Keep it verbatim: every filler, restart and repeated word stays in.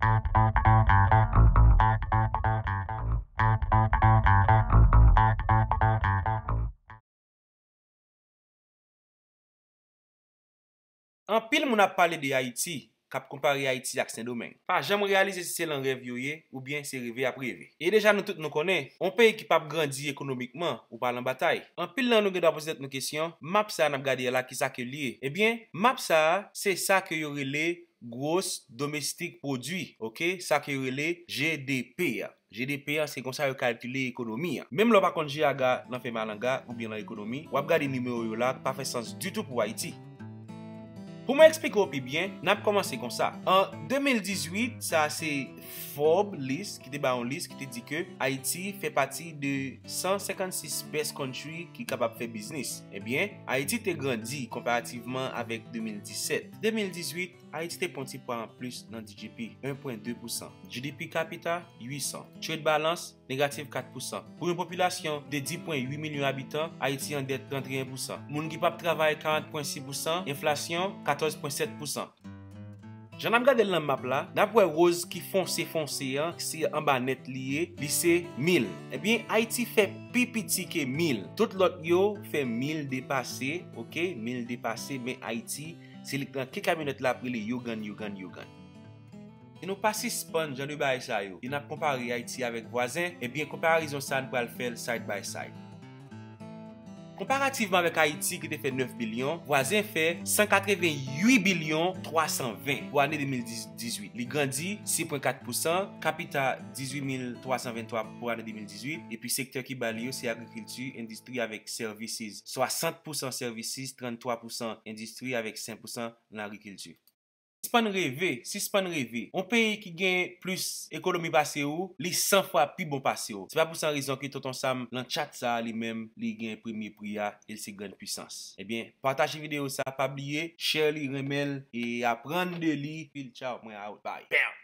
Anpil moun ap pale de Ayiti, k ap konpare Ayiti ak Sendomeng. Pa janm reyalize si se lan rèv yo ye, oubyen se reve y ap reve. E deja nou tout nou konnen, yon peyi ki p ap grandi ekonomikman, ou pa lan batay. Anpil lan nou gen dwa poze tèt nou kesyon, map sa a n ap gade a la, kisa ke l ye? Ebyen, map sa a, se sa ke yo rele gross domestic produit, oke? Sa ke yo rele G D P a. G D P an, se konsa yo kalkile ekonomi an. Menm lè w pa konn G A G A nan fè malanga oubyen lan ekonomi, w ap gade nimewo yo la, pa fè sans ditou pou Ayiti. Pou mwen eksplike w pi byen, n ap kòmanse konsa. An de mil dizuit, sa a se Forbes list ki te bay yon lis ki te di ke Ayiti fè pati de san senkannsis best country ki kapab fè biznis. Ebyen, Ayiti te grandi konparativman avèk de mil disèt. De mil dizuit, Ayiti te pran ti pwa anplis nan D G P, en pwen de pousan. G D P capita, uit san. Trade balance, negatif kat pousan. Pou yon popilasyon de dis pwen uit milyon abitan, Ayiti an dèt trannteyen pousan. Moun ki p ap travay, karant pwen sis pousan. Enflasyon, katòz pwen sèt pousan. Jan n ap gade l nan map la, n ap wè woz ki fonse fonse an, se anba nèt li ye, li se mil. Ebyen, Ayiti fè pi piti ke mil. Tout lòt yo fè mil depase, oke, mil depase, men Ayiti, se li k nan ke kamyonèt la ap rele yogann, yogann, yogann. Si nou pa sispann jan de bagay sa yo, e n ap konpare Ayiti avèk vwazen, ebyen, konparizon sa a n pral fè l side by side. Konparativman avèk Ayiti ki te fè nèf bilyon, vwazen fè san katreven uit bilyon twa san ven pou ane de mil dizuit. Li grandi sis pwen kat pousan, kapita dizuit mil twa san venntwa pou ane de mil dizuit, epi sektè ki ba li yo se agrikilti, endistri avèk services, swasant pousan services, tranntwa pousan endistri avèk senk pousan nan agrikilti. Sispann reve, sispann reve. Yon peyi ki gen plis ekonomi pase ou, li san fwa pi bon pase ou. Se pa pou san rezon ke Tonton Sam lan chat sa a li menm, li gen premye pri a, e l se grann pwisans. Ebyen, pataje videyo sa a, pa bliye, share li, renmen l, e aprann de li. Pil tchaw, mwen out, bye. Bam!